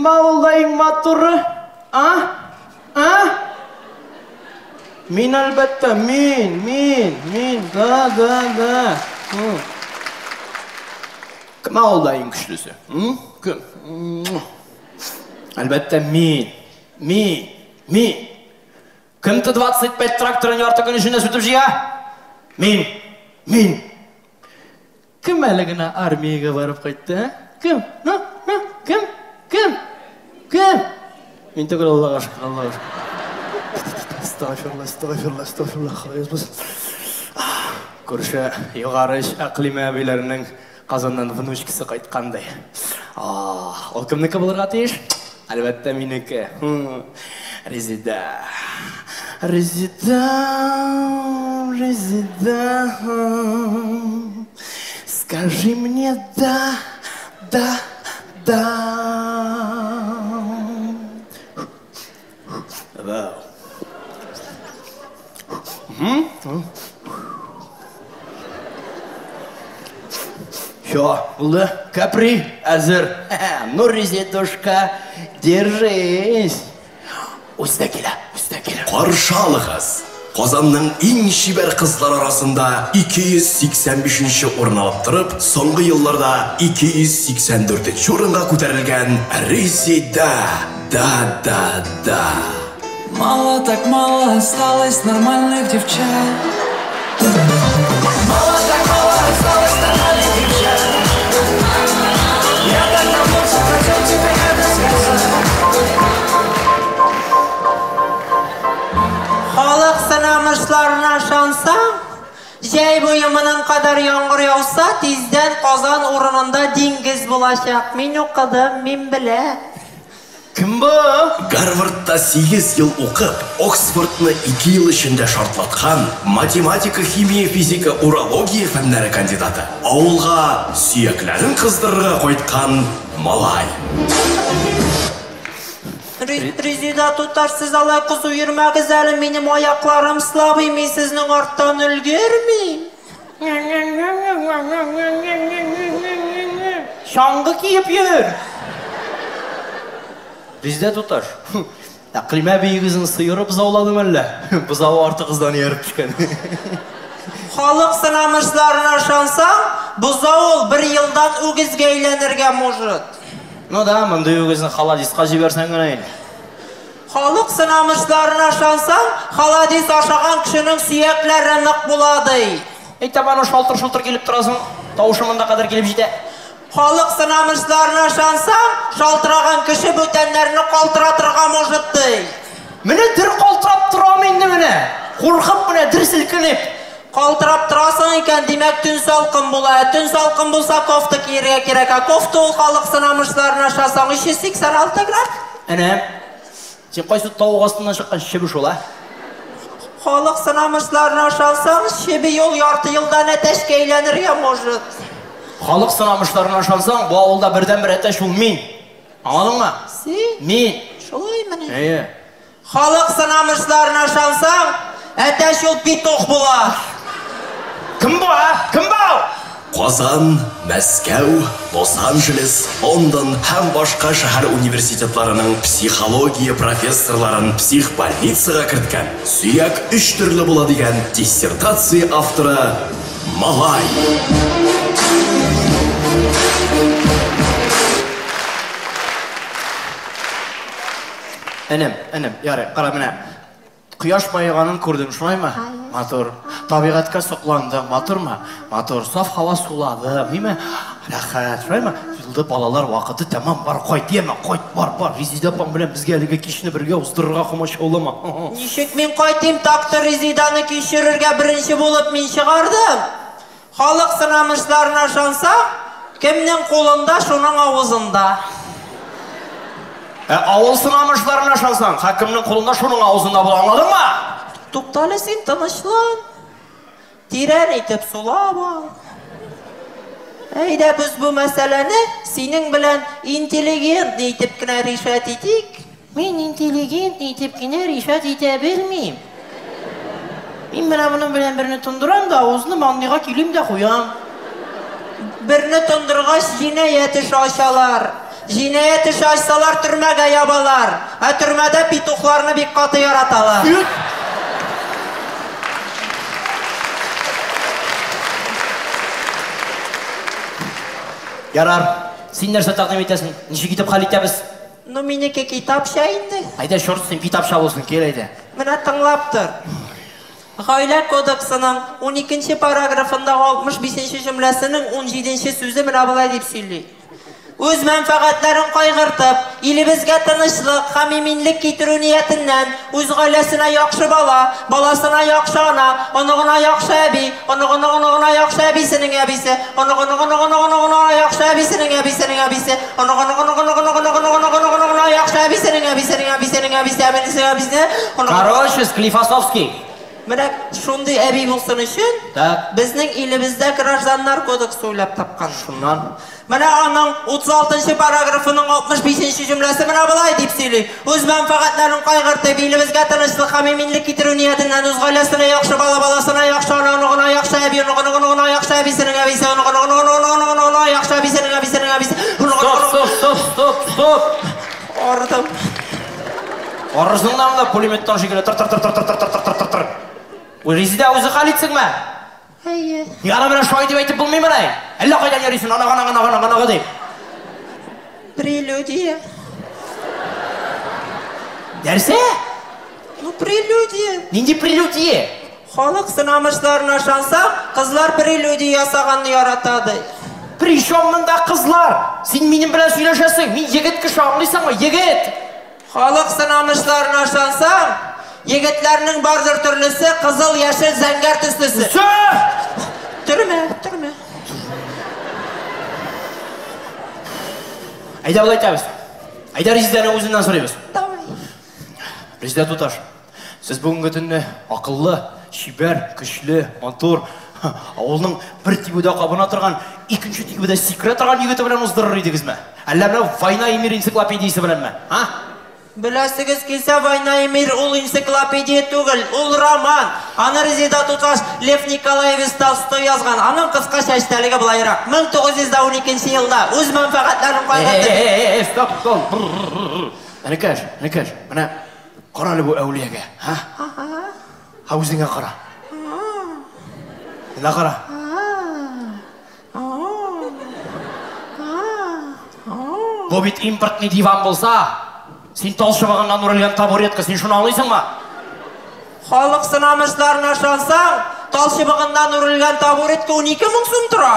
Кем авылда иң матуры? А? А? Мин, әлбәттә, мин, мин, мин, да, да, да. Кем авылда иң көчлесе? Кем? Әлбәттә, мин, мин, мин. Кем Т-25 тракторын ярты көн эчендә сүтеп җыя? Мин, мин. Кем әле генә армиягә барып кайтты, ә? Кем? Ну, ну, кем? Кем? Кем? Мин түгел, Аллага шөкер, Аллага шөкер. Астагфирулла, астагфирулла, астагфирулла, Ходай язмасын. Күрше Югары оч Әкълимә әбиләренең Казаннан внучкасы кайткан ди. Ул кемнеке булырга тиеш? Әлбәттә, минеке. Резеда. Резеда, Резеда. Скажи мне да, да, да. Вау. Все, булды. Капри әзер. Ну, Резедушка, держись. Үзе дә килә, үзе дә килә. Каршы алыгыз! Казанның иң чибәр кызлары арасында 285 нче урын алып торып, соңгы елларда 284 нче урынга күтәрелгән Резеда Да-да-да! Мало так мало осталось нормальных девчат. Мало так мало осталось нормальных девчат. Я так давно все хотел тебе это сказать. Халык сынамышларына ышансаң, җәй буе моның кадәр яңгыр яуса, тиздән Казан урынында диңгез булачак. Мин укыдым, мин беләм. Кем бу? Гарвардта сигез ел укып, Оксфордны ике ел эчендә шартлаткан, математика, химия, физика, урология фәннәре кандидаты, авылга сөякләрен кыздырырга кайткан малай. Резеда туташ, сез алай кызу йөрмәгез әле, минем аякларым слабый, мин сезнең арттан өлгермим. Чаңгы киеп йөр! Резеда туташ, Әкълимә әбиегезнең сыеры бозауладымы әллә? Бозавы артыгыздан ияреп төшкән. Халык сынамышларына ышансаң, бозау ул бер елдан үгезгә әйләнергә может. Ну да, мондый үгезне холодиска җибәрсәң генә инде. Халык сынамышларына ышансаң, холодец ашаган кешенең сөякләре нык була, ди. Әй, табаны шалтыр-шолтыр килеп торасың, тавышы монда кадәр килеп җитә. Халык сынамышларына ышансаң, шалтыраган кеше бүтәннәрне калтыратырга может, ди. Менә дер калтырап торам инде менә. Куркып менә дер селкенеп. Калтырап торасың икән, димәк, төн салкын була. Ә төн салкын булса, кофта киергә кирәк. Ә кофта ул халык сынамышларына ышансаң, 386 грамм. Әнә, син кайсы тавык астыннан чыккан чеби шул, ә? Халык сынамышларына ышансаң, чеби ул ярты елдан әтәчкә әйләнергә может. Халык сынамышларына ышансаң, бу авылда бердәнбер әтәч ул мин. Аңладыңмы? Син? Мин. Шулаймыни? Әйе. Халык сынамышларына ышансаң, әтәч ул петух була. Кем бу, ә? Кем бу? Казан, Мәскәү, Лос-Анджелес, Лондон һәм башка шәһәр университетларының психология профессорларын психбольницага керткән, сөяк өч төрле була дигән диссертация авторы Малай. Энем, энем, ярый, кара менә. Кояш баеганын күрдең, шулаймы? Матур. Табигатькә сокландың, матурмы? Матур. Саф һава суладың, димме? Рәхәт, шулаймы? Булды, балалар вакыты тәмам, бар, кайт, яме, кайт, бар, бар. Резеда апаң белән безгә әлеге кичне бергә уздырырга комачаулама. Ничек мин кайтыйм, так-то Резеданы кичерергә беренче булып мин чыгардым. Халык сынамышларына ышансак, кемнең кулында, шуның авызында. Ә авыл сынамышларына ышансаң, хакимнең кулында, шуның авызында була, аңладыңмы? Туктале син, тынычлан. Тирән итеп сулап ал. Әйдә, без бу мәсьәләне синең белән интеллигентный итеп кенә решать итик. Мин интеллигентный итеп кенә решать итә белмим. Мин менә моның белән берне тондырам да, авызны манныйга килим дә куям. Берне тондыргач, җинаять эше ачалар. Җинаять эше ачсалар, төрмәгә ябалар. Ә төрмәдә петухларны бик каты яраталар. Ярар. Син нәрсә тәкъдим итәсең? Ничек итеп хәл итәбез? Ну, минеке китапча инде. Әйдә, чорт син, китапча булсын, кил әйдә. Менә тыңлап тор. Гаилә кодексының 12 параграфындагы 65 җөмләсенең 17 сүзе менә болай дип сөйли. Үз мәнфәгатьләрен кайгыртып, илебезгә тынычлык һәм иминлек китерү ниятеннән үз гаиләсенә яхшы бала, баласына яхшы ана, оныгына яхшы әби, оныгының оныгына яхшы әбисенең әбисе, оныгының оныгының оныгына яхшы әбисенең әбисенең әбисе, оныгының оныгының оныгының оныгының оныгына яхшы әбисенең әбисенең әбисенең әбисе, әбисенең әбисе, оныгының. Короче, Склифосовский. Менә шундый әби булсын өчен, Так. безнең илебездә гражданнар кодексы уйлап тапкан. Шуннан. Менә аның 36 параграфының 65 җөмләсе менә болай дип сөйли. Үз мәнфәгатьләрен кайгыртып, илебезгә тынычлык һәм иминлек китерү ниятеннән үз гаиләсенә яхшы бала, баласына яхшы ана, оныгына яхшы әби, оныгының оныгына яхшы әбисенең әбисе, оныгының оныгының оныгына яхшы әбисенең әбисенең әбисе, Стоп, стоп, стоп, стоп, стоп. Ардым. Арызыңнан да пулеметтан шикелле тыр тыр тыр тыр тыр тыр тыр тыр тыр тыр. Резидә үзе хәл итсенме? Әйе. Яра менә шулай дип әйтеп булмыймыни? Әллә кайдан йөрисең, ана гына гына гына гына дип. Прелюдия. Нәрсә? Ну, прелюдия. Нинди прелюдия? Халык сынамышларына ышансак, кызлар прелюдия ясаганны ярата ди. Причем монда кызлар? Син минем белән сөйләшәсең, мин егет кеше, аңлыйсыңмы? Егет! Халык сынамышларына ышансаң, егетләрнең бардыр төрлесе, кызыл, яшел, зәңгәр төслесе. Сө! Төрмә, төрмә. Әйдә болай итәбез. Әйдә Резидәнең үзеннән сорыйбыз. Давай. Резидә туташ, сез бүгенге төнне акыллы, чибәр, көчле, матур, авылның бер тибүдә кабына торган, икенче тибүдә сикерә торган егете белән уздырыр идегезме? Әллә менә «Война и мир» энциклопедиясе беләнме? А? Беләсегез килсә, «Война и мир» ул энциклопедия түгел, ул роман. Аны Резида туташ Лев Николаевич Толстой язган. Аның кыскача эчтәлеге былайрак. 1912 елда үз мәнфәгатьләрен кайгыртып. Э, стоп, стоп. Энекәш, энекәш, менә кара әле бу әүлиягә, һа? Һа, үзеңә кара. Менә кара. Бу бит импортный диван булса, син тал чыбыгыннан үрелгән табуретка, син шуны аңлыйсыңмы? Халык сынамышларына ышансаң, тал чыбыгыннан үрелгән табуретка 12 мең сум тора.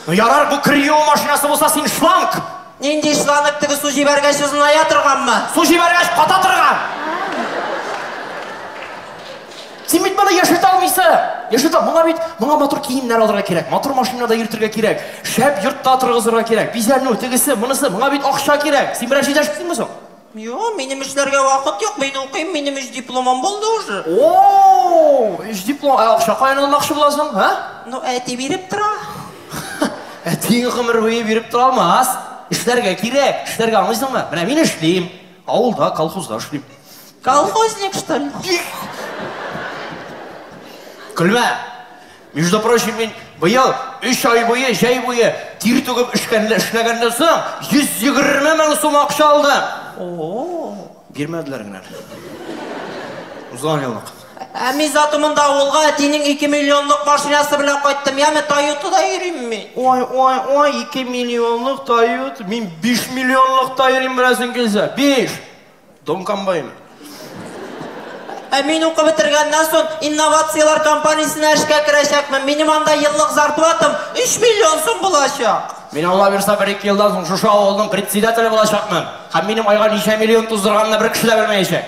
Ну ярар, бу Крио машинасы булса, син шланг. Нинди шланг, теге су җибәргәч озыная торганмы? Су җибәргәч ката торган. Син бит моны яшәтә алмыйсың. Яшәтә, моңа бит, моңа матур киемнәр алырга кирәк, матур машинада йөртергә кирәк, шәп йортта торгызырга кирәк, бизәнү, тегесе, монысы, моңа бит акча кирәк. Син берәр җирдә эшлисеңме соң? Юк, минем эшләргә вакыт юк, мин укыйм, минем өч дипломым булды уже. О, өч диплом, ә акча каян алмакчы буласың, һа? Ну, әти биреп тора. Әтиң гомер буе биреп тора алмас. Эшләргә кирәк, эшләргә, аңлыйсыңмы? Менә мин эшлим, авылда, колхозда эшлим. Колхозник, что ли? Көлмә. Между прочим, мин быел 3 ай буе, җәй буе тир түгеп эшләгәннән соң 120 мең сум акча алдым. О. Бирмәделәр генә. Узган еллык. Ә мин зато монда авылга әтинең 2 миллионлык машинасы белән кайттым. Яме Тойотада йөрим мин. Ой, ой, ой, 2 миллионлык Тойота. Мин 5 миллионлыкта йөрим, беләсең килсә. 5. Дом комбайн. Ә мин укып бетергәннән соң инновацияләр компаниясенә эшкә керәчәкмен. Минем анда еллык зарплатам 3 миллион сум булачак. Мин Алла бирсә, бер-ике елдан соң шушы авылның председателе булачакмын. Һәм минем айга ничә миллион туздырганны бер кеше дә белмәячәк.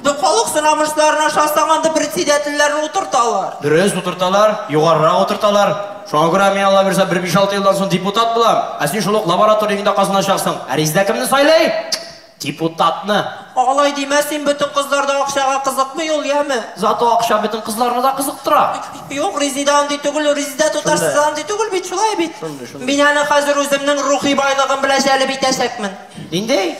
Халык сынамышларына ышансаң, анда председательләрне утырталар. Дөрес утырталар, югарырак утырталар. Шуңа күрә мин Алла бирсә, бер 5-6 елдан соң депутат булам. Ә син шул ук лабораторияңдә казыначаксың. Ә Резидә кемне сайлый? Депутатны. Алай димә, син, бөтен кызлар да акчага кызыкмый ул, яме. Зато акча бөтен кызларны да кызыктыра. Юк, Резида андый түгел, Резида туташ, сез андый түгел бит, шулай бит. Шундый, шундый. Мин аны хәзер үземнең рухи байлыгым белән җәлеп итәчәкмен. Нинди?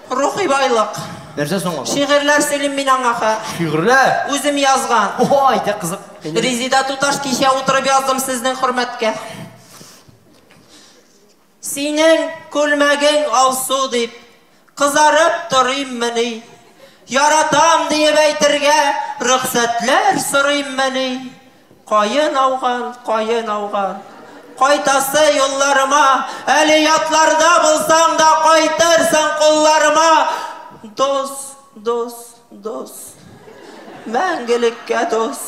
Рухи байлык. Нәрсә соң ул? Шигырьләр сөйлим мин аңа. Ха. Шигырьләр? Үзем язган. Ой, дә кызык. Резида туташ, кичә утырып яздым сезнең хөрмәткә. Синең күлмәгең алсу дип, кызарып торыйммыни? Яратам диеп әйтергә рөхсәтләр сорыйммыни? Каен ауган, каен ауган. Кайтасы юлларыма, әле ятларда булсаң да кайтырсың кулларыма. Дус, дус, дус. Мәңгелеккә дус.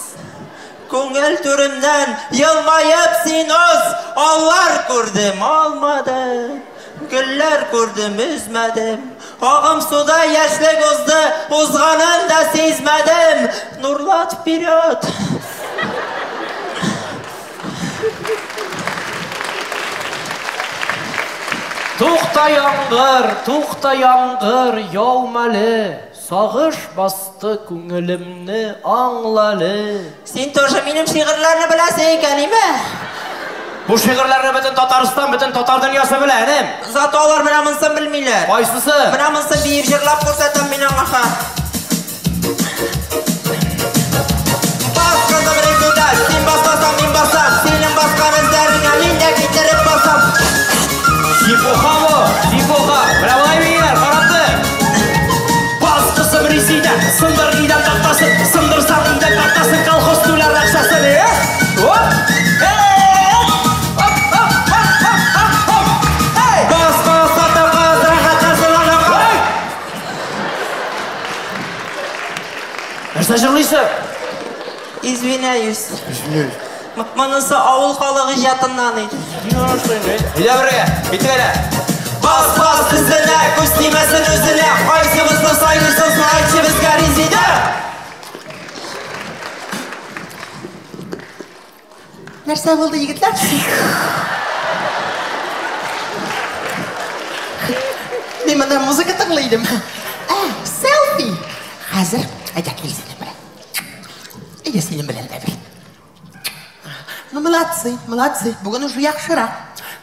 Күңел түремнән елмаеп син уз. Аллар күрдем, алмадым. Гөлләр күрдем, өзмәдем. Агым суда яшьлек узды, узганын да сизмәдем. Нурлат, вперед! Тукта яңгыр, тукта яңгыр, яумале. Сагыш басты күңелемне, аңлале. Син тоже минем шигырьләрне беләсең икән, име? Бу шигырьләрне бөтен Татарстан, бөтен татар дөньясы белә, энем. Зато алар менә монысын белмиләр. Кайсысы? Менә монысын биеп җырлап күрсәтәм мин аңа. Бас, кызым, Резеда, син басмасаң, мин басам. Синең баскан эзләреңә мин дә китереп басам. Хипоха бу, хипоха. Менә болай бииләр, карап тор. Бас, кызым, Резеда, сындыр идән тактасын, сындырсаң идән тактасын, колхоз түләр акчасын, э? Оп! Э! Оп, оп, оп, оп, оп, оп. Эй! Бас, бас, хатын кыз, рәхәтләнсен анага. Эй! Нәрсә җырлыйсың? Извиняюсь. Монысы авыл халык иҗатыннан иде. Әйдә бергә, киттек әле. Бас, бас, эзенә, күз тимәсен үзенә. Кайсыбызны сайлыйсың, соң әйтче безгә, Резеда? Нәрсә булды, егетләр? Мин монда музыка тыңлый идем. Ә, селфи. Хәзер, әйдә кил синең белән. Әйдә синең белән дә бер. Ну, молодцы, молодцы. Бүген уже яхшырак.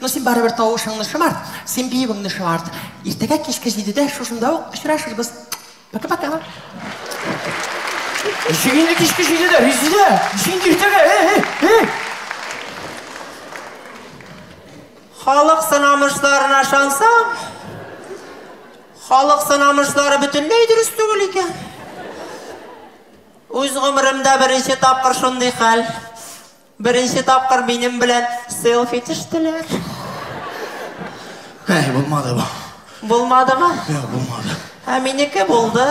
Но син барыбер тавышыңны шомарт, син биюеңне шомарт. Иртәгә кичке 7-дә шушында ук очрашырбыз. Пока-пока. Ничек инде кичке 7-дә, Резеда? Ничек инде иртәгә? Эй, эй, эй! Халык сынамышларына ышансам, халык сынамышлары бөтенләй дөрес түгел икән. Үз гомеремдә беренче тапкыр шундый хәл. Беренче тапкыр минем белән селфи төштеләр. Әй, булмады бу. Булмадымы? Юк, булмады. Ә минеке булды.